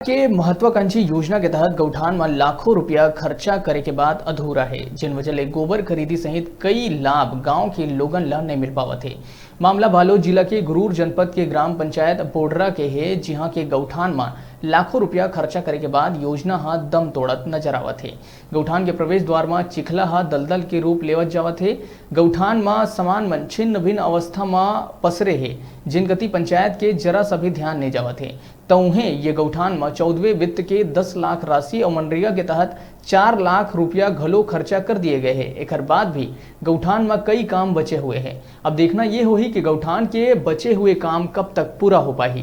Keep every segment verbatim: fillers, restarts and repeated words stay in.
के महत्वाकांक्षी योजना के तहत गौठान म लाखों रुपया खर्चा करे के बाद अधूरा हे, जिन वजह ले गोबर खरीदी सहित कई लाभ गांव के लोगन ल नइ मिल पावत हे। मामला बालोद जिला के गुरूर जनपद के ग्राम पंचायत बोडरा के हे, जिहां के गौठान म लाखों रुपया खर्चा करे के बाद योजना ह दम तोड़त नजर आवत हे। गौठान के प्रवेश द्वार म चिखला ह दलदल के रूप लेवत जावत हे। गौठान म सामान मन छिन्न भिन्न अवस्था म पसरे हे, जिन कति पंचायत के जरा सा भी ध्यान नइ जावत हे। त उहें, ये गौठान म चौदहवें वित्त के दस लाख राशि अउ मनरेगा के तहत चार लाख रुपया घलो खर्चा कर दिए गए हे। एखर बाद भी गौठान म कई काम बचे हुए हे। अब देखना ये होही कि गौठान के बचे हुए काम कब तक पूरा हो पाही।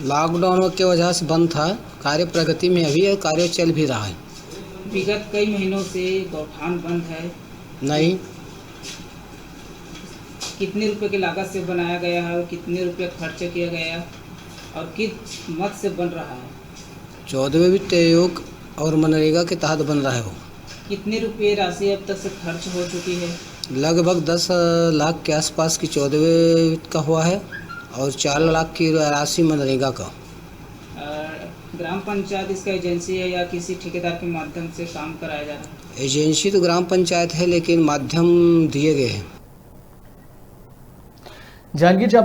लॉकडाउन के वजह से बंद था। कार्य प्रगति में अभी है, कार्य चल भी रहा है। विगत कई महीनों से गौठान बंद है। नहीं। कितने रुपए की लागत से बनाया गया है और कितने रुपए खर्च किया गया और किस मत से बन रहा है? चौदहवें वित्त आयोग और मनरेगा के तहत बन रहा है वो। कितने रुपये राशि अब तक से खर्च हो चुकी है? लगभग दस लाख के आसपास की चौदहवें वित्त का हुआ है और चार लाख की राशि मनरेगा का। और ग्राम पंचायत इसका एजेंसी है या किसी ठेकेदार के माध्यम से काम कराया जा रहा है? एजेंसी तो ग्राम पंचायत है, लेकिन माध्यम दिए गए हैं। जांजगीर चांपा